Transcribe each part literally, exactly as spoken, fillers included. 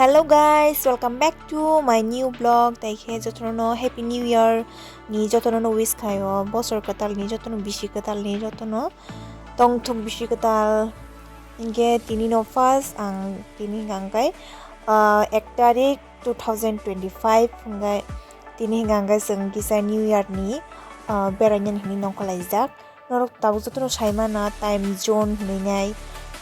Hello guys, welcome back to my new vlog. Tai khe jotono no Happy New Year ni jotono no wish khaio, bosor kwtal ni jotono, bisi kwtal ni jotono, tongthok bisi kwtal. Hinkhe tini no first ang tini hwnkha hwnkhe, ah, ek tarik two thousand twenty-five hwnkhe tini hwnkha hwnkhe chwng kisa New Year ni, ah, berainani hinwi nongkhor laijak. Norok tabuk jotono sai mano time zone hinwi nai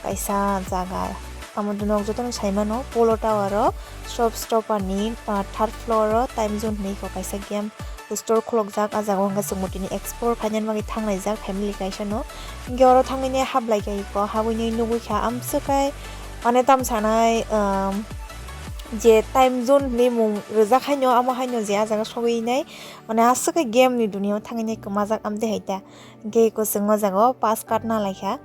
kaisa jaga. Amo norok jotono sai mano Polo Tower o, Shop Stopper ni, ah, third floor o time zone hinwi kok kaisa game store khulukjak. Ah jaga o hwnkhe chwng bo tini explore khainani bagwi thanglaijak family kaisa no. Hinkhe oro thangwi nai hablai kha iko, habwi nai nugwi kha amswk kai mane tam sanai, um, je time zone hinwi mung rijak haino, amo haino je ah jaga sogwi nai mane aswk kai game ni dunia o thangwi nai kwmajak amtwi hai ta. Hinkhe eko chwng o jaga o pass card na lai kha,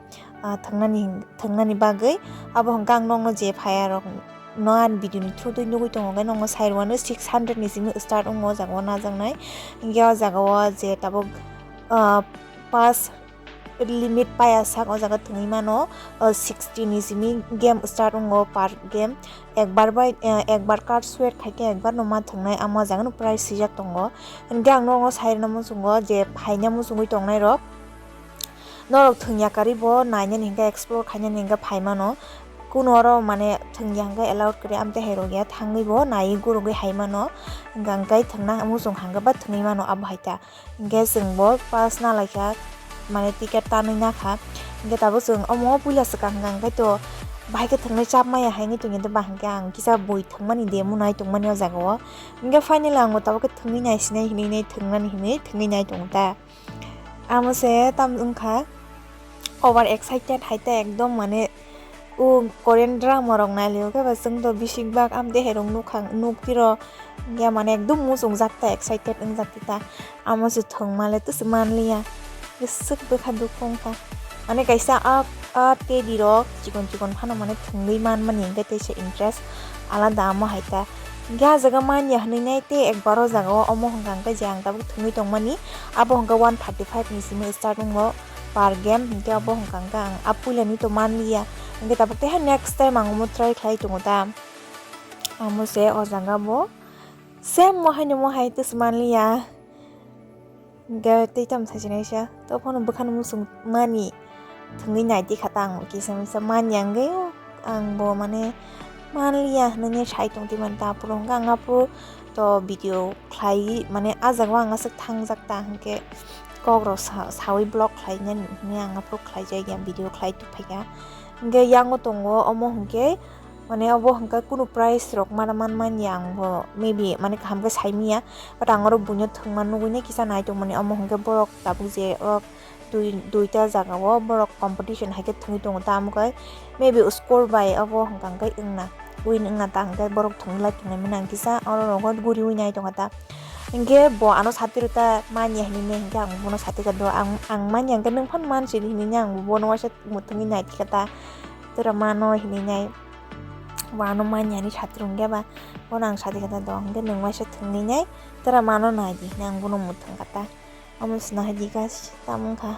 ah, thwngnani, thwngnani bagwi. Abo hwnkhe ang nokno je phai rok no ani video ni through twi nugwi tongo, hwnkhe nokno sai rwmano six hundred ni simi start wngo o jaga o najaknai. Hinkhe o jaga o je tabuk, ah, pass limit paya sak o jaga thwngwi mano, ah, sixty ni simi game start wngo per game. Ekbar bai, eh, ekbar card swipe khaikhe ekbar no ma thwngnai, amo jaga no price swijak tongo. Hinkhe ang nokno sai rwna muchungo je phaina muchungwi tongnai rok. Norok thwngya karwi bo nainani hinkhe explore khainani hinkhe phai mano. Kuno oro mane thwngya hinkhe allowed kwrwi amtwi hai rok ya, thangwi bo naiwi gurugwi hai mano. Hinkhe ang kai thwngna muchung hinkhe ba thwngwi mano abo hai ta. Hinkhe chwng bo pass na lai kha, mane ticket tanwi na kha. Hinkhe tabuk chwng omo puila swkang hwnkha hinkhe to bahai khe thwngnai chap maya hai wngwi tongya, hinkhe ba hinkhe ang kisa bui thwngmani demo nai tongmani o jaga o. Hinkhe finally ang bo tabuk khe thwngwi nai sinai hinwi nai thwngnani hinwi thwngwi nai tongo ta. Amo se tam wngkha over excited hai ta ekdom mane o Korean drama rok nai lio khe ba chwng to bising bak amtwi hai rok nukha, nuk tiro hinkhe mane ekdom muchungjak ta, excited wngjak ta. Amo se thwngma le twse manliya, bwswk bwkha dukhu wngkha. Mane kaisa a, a teddy rok chikon chikon phano mane thwngwi manmani hinkhe teisa interest alada amo hai ta. Hinkhe ah jaga manya hinwi nai tei ekbar o jaga o omo hwnkha hinkhe je ang tabuk thwngwi tongmani, abo hwnkhe one thirty five ni simi start wngo per game, hinkhe abo hwnkha hinkhe ang a puilani to manliya, hinkhe tabuk tei next time ang omo try khlai tongo ta. Amo se o jaga bo same mo haino mo hai twse manliya. Hinkhe tei tamo sachinaisa, to phano bwkhano muchung mani thwngwi nai tikha ta ang kisa misa manya hinkhe ang bo mane manliya hinwi sai tongtwi mani ta aphuru hinkhe ang aphuru to video khlai mane ah jaga o ang aswk thangjak ta hinkhe kok rok sa-, sawi vlog khlainani hinwi ang aphuru khlaijak ya, video khlai tongphaikha. Hinkhe yango tongo omo hinkhe mane obo hwnkhe kunu price rok mana man manya ang bo maybe mane kaham khe saimanya, but ang oro buino thwngma nugwi nai kisa nai tongmani omo hwnkhe borok tabuk je o dui, duita jaga o borok competition hai khe thwngwi tongo ta, amo khe maybe score bai obo hwnkha hwnkhe wngna win wngna ta hwnkhe borok thwngwi lai tongnai mani ang kisa oro rogo guriwi nai tongkha ta. Hinkhe bo ano satiro ta manya hinwi nai hinkhe ang bono satikha do ang, ang manya hinkhe nwng phano mansidi hinwi nai ang bono waisa muthungwi nai tikha ta. Tora mano hinwi nai. Bo ano manya ni sati rwngya ba. Bono ang sati kata do. Hwnkhe nwng waisa thwngwi nai. Tora mano nai di hinwi ang bono muthung kata. Omo se nahidi guys, tamo wngkha.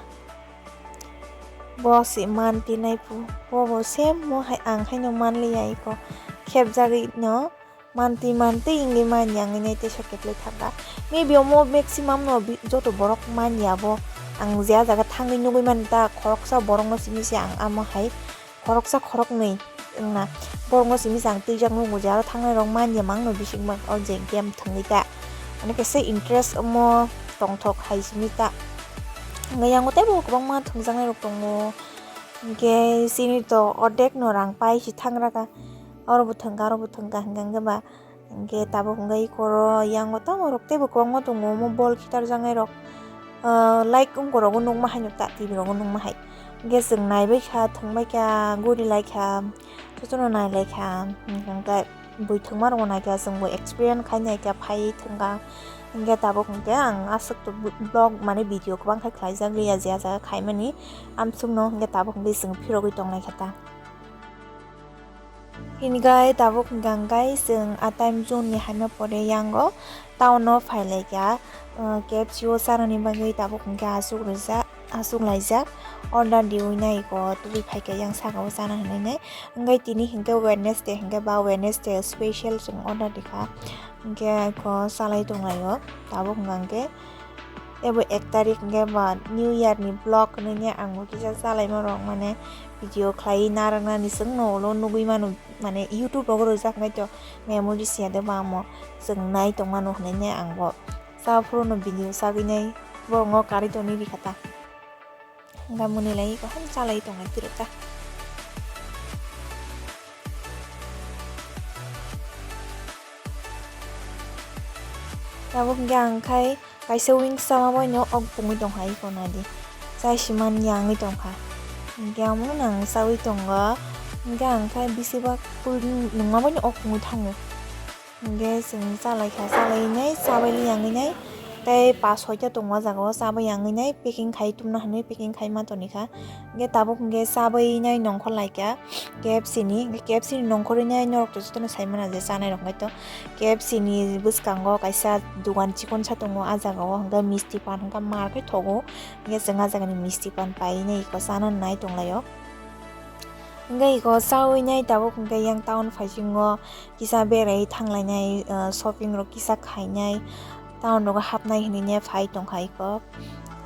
Bo se manti nai pu. Bo bo same mo hai ang haino manliya iko. Khepjagwi no. Mantwi mantwi wngwi manya wngwi nai teisa keplai thangkha. Maybe omo maximum no bi-, joto borok manya abo. Ang je ah jaga thangwi nugwi mani ta khoroksa borokno simi se ang amo hai khoroksa khoroknwi wngna. Borokno simi se ang twijak nugo je aro thangnai rok manya mangno bising bak o je game thwngwi ta. Mane kaisa interest omo tongthok hai simi ta. Wngwi yango teibo kwbangma thwngjaknai rok tongo. Hinkhe chini to ordek no rang pai si thangraka. Oro bo thwngkha, oro bo thwngkha hwnkha hwnkhe ba. Hinkhe tabuk hwnkhe iko oro yango tamo rok teibo kwbangma tongo, omo bol khitarjaknai rok, ah, like wngkha rogo nukma hai nuk ta, T V rogo nukma hai. Hinkhe chwng naibai kha, thwngbai kha, guri lai kha, jotono nai lai kha, hinkhe bui thwngma rokno nai kha, chwngbo experience khai nai kha, phai thwngkha. Hinkhe tabuk hinkhe ang aswk to vlog mane video kwbang khai khlaijak liya, je ah jaga khaimani amsukno, hinkhe tabuk hinkhe chwng phirogwi tongnai kha ta. Hini gai tabuk hwnkha hwnkhe chwng a time zone ni haima pore yango town o phai lai kha, uh, K F C o chanani bagwi tabuk hwnkhe aswk rijak, aswk laijak, order diwi nai ko tubui phaikha yang saka o chana hinwi nai. Hwnkhe tini hinkhe Wednesday hinkhe ba Wednesday special chwng order dikha, hinkhe ko chalai tonglaio. Tabuk hwnkha hinkhe ebo ek tarik hinkhe ba New Year ni vlog hinwi ang bo kisa chalaima rok mane video khlaiwi narwknani chwngno ulo nugwi mano, mane YouTube rogo rwjak hinwi to memories ya de ba omo chwng nai tongmano hinwi ang bo. Sa phuru no video sagwi nai borok no karwi tongwi rikha ta. Hwnkha mwnwi lai kaham chalai tongnai phirok ta. Tabuk hwnkhe ang khai kaisa wings sama bai no ok bungwi tongkha iko nadi. Chai siman yangwi tongkha. Hwnkhe amo nang chawi tongo. Hwnkhe ang khai bisi bak cool drink nungma bai no ok bungwi thango. Hwnkhe chwng chalaikha, chalainai chabai yangwi nai. Tei pas soita tongo o jaga o, chabai yangwi nai packing khai tumna hinwi packing khai ma tonikha. Hwnkhe tabuk hwnkhe chabai nai nongkhor laikha K F C ni. Hwnkhe K F C ni nongkhorwi nai norok to jotono saimano je chanai rok hwnkhe to K F C ni bwskango kaisa dogan chikonsa tongo, a jaga o hwnkhe misti pan hwnkhe mar khe thogo. Hwnkhe chwng a jaga ni misti pan painai iko chana nai tonglaio. Hwnkhe iko chawi nai tabuk hwnkhe yang town phaisingo kisa berai thanglainai, ah, shopping rok kisa khainai, town rogo hapnai hinwi ne phai tongkha iko.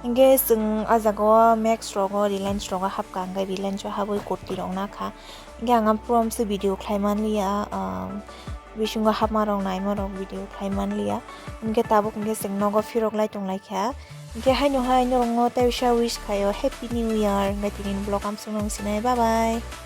Hwnkhe chwng a jaga o Max rogo, Reliance rogo hapkha, hwnkhe Reliance o habwi kurti rok nakha. Hwnkhe ang aphuru amse video khlai manliya, ah, bisingo hapma rok naima rok video khlai manliya. Hwnkhe tabuk hwnkhe chwng nogo phirok lai tonglaikha. Hwnkhe haino hai norokno teisa wish khaio Happy New Year. Hwnkhe tini vlog amsukno wngsinai. Bye bye.